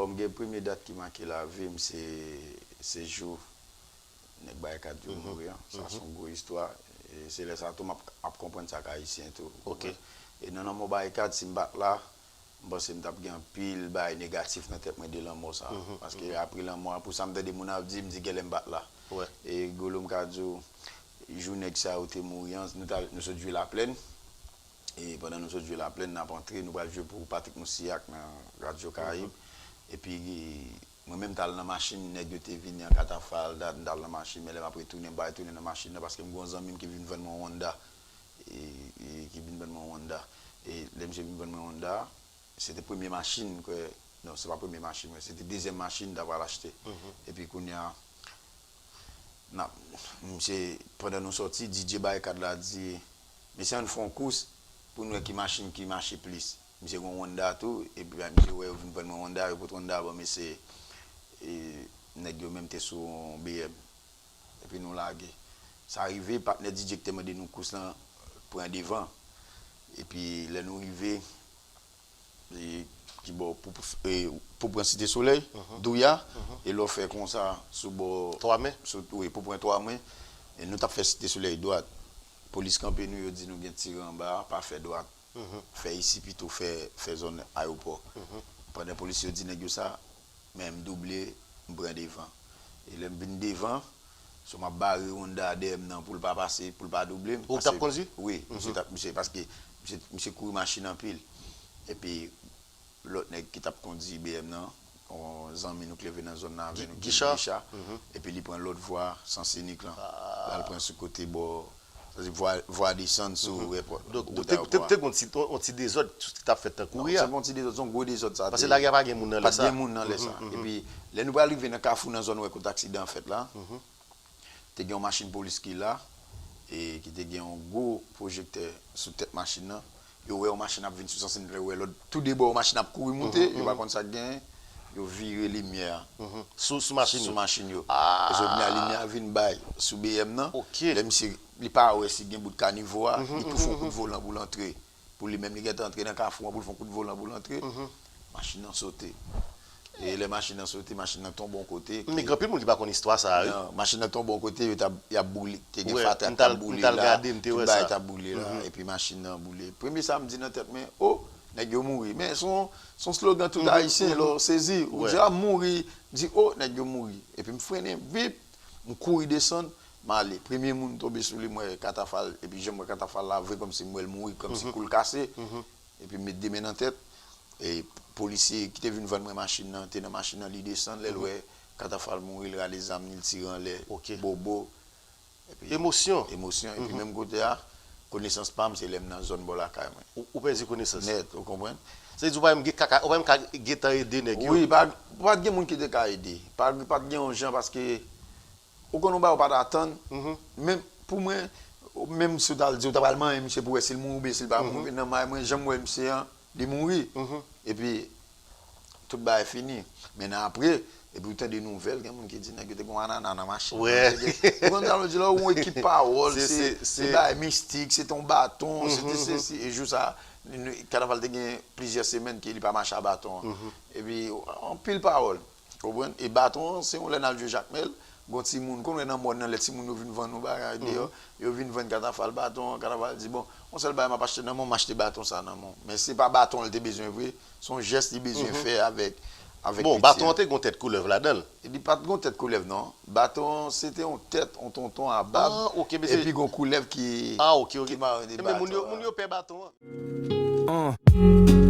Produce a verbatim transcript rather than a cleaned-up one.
M gen premye dat ki make lavi m, se, se jou nèg Barikad yo mouri an. Sa se yon gwo istwa. E se lè sa tou m ap, ap konprann sa k Ayisyen tou. Ok. E nan lanmò Barikad, si m pa t la, m panse m t ap gen anpil bagay negatif nan tèt mwen de lanmò sa. Paske apre lanmò a, pou sa m tande moun ap di, m di genlè m pa t la. E Golo, m ka di w, jou nèg sa yo te mouri an, nou t al, nou sot jwe Laplèn. E pandan nou sot jwe Laplèn, n ap antre, nou pral jwe pou Patrick Moussilhac nan Radyo Karayib. Epi mwen menm, m t al nan machin, nèg yo te vini an katafal, dat, m t al nan machin, men lè m ap retounen, m pa retounen nan machin nan, paske m gen yon zanmi m ki vin vann mwen yon Honda. E, e ki vin vann mwen yon Honda. E lè misye vin vann mwen yon Honda, se te premye machin, m kwè, non, se pa premye machin mwen, se te dezyèm machin m ta pral achte. Epi kounye a, n ap, misye, pandan nou sòti, D J Barikad la di, mesye, ann fè yon kous pou n wè ki machin ki mache plis. Misye gen yon Honda tou, epi misye wè yo vin vann mwen Honda, yo pote Honda ban mesye, e nèg yo menm te sou yon B M. Epi nou lage. Sa rive, patnè D J ki te mande nou kous lan pran devan. Epi lè nou rive, e, ki bò, pou, pou, e, pou pran Site Solèy, Douya, e lè w fè konsa sou bò, Twa Men. Sou, wi, pou pran Twa Men, e nou t ap fè Site Solèy dwat. Polis kanpe nou, yo di nou gen tire anba a, pa fè dwat. Fè isi pito, fè, fè zòn ayewopò. Pandan polis yo di nèg yo sa, men m double, m pran devan. E lè m vin devan, so m ap bare Honda dèyè m nan pou l pa pase, pou l pa double m. Ou k t ap kondwi? Wi, misye t ap, misye, paske misye, misye kouri machin anpil. Epi lòt nèg ki t ap kondwi B M nan, yon zanmi nou k leve nan zòn nan avè nou, ki Gicha. Epi li pran lòt vwa Sans Unique lan. L al pran sou kote bò, sa se vwa, vwa desann sou rèpò. Donk, te, te, te gon ti, yon ti dezòd ki t ap fèt nan kouri a. Se yon ti dezòd, se yon gwo dezòd sa. Paske lari a pa gen moun nan lè sa. Pa t gen moun nan lè sa. Epi lè nou pral rive nan kafou, nan zòn wè kote aksidan an fèt la, te gen yon machin polis ki la, e ki te gen yon gwo pwojektè sou tèt machin nan. Yo wè yon machin ap vin sou Sans Unique, yo wè lòt tou de bò yon machin ap kouri moute, yo pa konn sa k genyen, yo vire limyè a. Sou, sou machin yo. Sou machin yo. E so kounye a limyè a vin bay sou B M nan. Lè misye, li pa wè si gen bout kanivo a, li tou fè yon kout volan pou l antre. Pou li menm, li gentan antre nan kafou an, pou l fè yon kout volan pou l antre. Machin nan sote. E lè machin nan sote, machin nan tonbe yon kote. Men gen anpil moun ki pa konn istwa sa a, wi. Non, machin nan tonbe yon kote, yo t ap, y ap boule, te gen fatra k t ap boule la, tout bagay t ap boule la, epi machin nan boule. Premye sa m di nan tèt mwen, o, nèg yo mouri. Men se yon, se yon slogan tout Ayisyen, lè w sezi, ou di, a, mouri, di, o, nèg yo mouri. Epi m frennen, vip, m kouri desann, m ale. Premye moun m tonbe sou li, m wè katafal, epi jan m wè katafal la, vre kòmsi m wè l mouri, kòmsi kou l kase. Epi m met de men nan tèt. E polisye ki te vin vann mwen machin nan, te nan machin nan, li desann, lè l wè katafal mouri, l rale zam li, l tire anlè, bobo. Epi, emosyon. Emosyon. Epi menm kote a, konesans pa m, se lè m nan zòn bò lakay mwen. Ou, ou pèdi konesans. Nèt, ou konprann? Sa vle di ou pa menm gen ka, ou pa menm ka, gentan ede nèg yo? Wi, pa, pa t gen moun ki te ka ede. Pa, pa t gen yon jan, paske ou konn yon bagay ou pa t atann. Men pou mwen, menm si w t al di w ta pral manyen misye pou wè si l mouri oubyen si l pa mouri, nan may mwen, jan m wè misye an, li mouri. Epi, tout bagay fini. Men nan apre, epi ou tande nouvèl, gen moun ki di nèg yo te gen yon anana nan machin nan. Ou konn sa yo di la, yon ekip pawòl, se, se bagay mistik, se te yon baton, se te sesi. E jou sa, kanaval te gen plizyè semèn ke li pa mache a baton an. Epi, anpil pawòl. Ou konprann? E baton an, se yon lè n al jwe Jakmèl, gon timoun, konn wè nan mòn nan, lè timoun yo vin vann yon bagay deyò, yo vin vann katafal baton an, katafal di, bon, yon sèl bagay m ap achte nan men w, m achte baton sa nan men w. Men se pa baton an li te bezwen vre, se yon jès li bezwen fè avèk, avèk piti an. Bon, baton an te gon tèt koulèv ladan l. Li pa t gon tèt koulèv, non. Baton an, se te yon tèt, yon tonton a bab, epi gon koulèv ki, ki mare de baton an. Moun yo pè baton an.